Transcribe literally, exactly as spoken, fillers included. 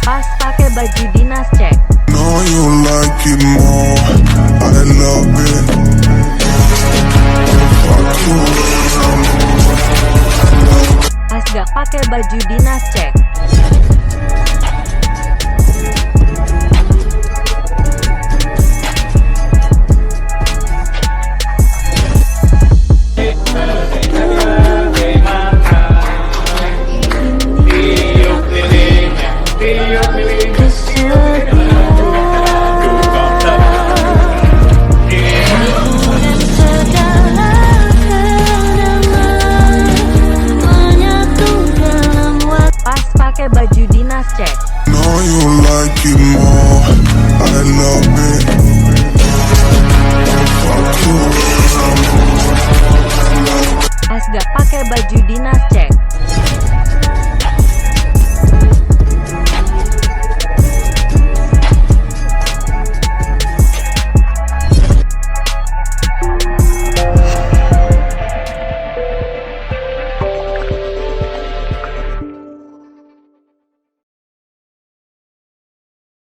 Pas pake baju dinas, cek. Know you like it more. I love it. Fuck you. Pas gak pake baju dinas, cek.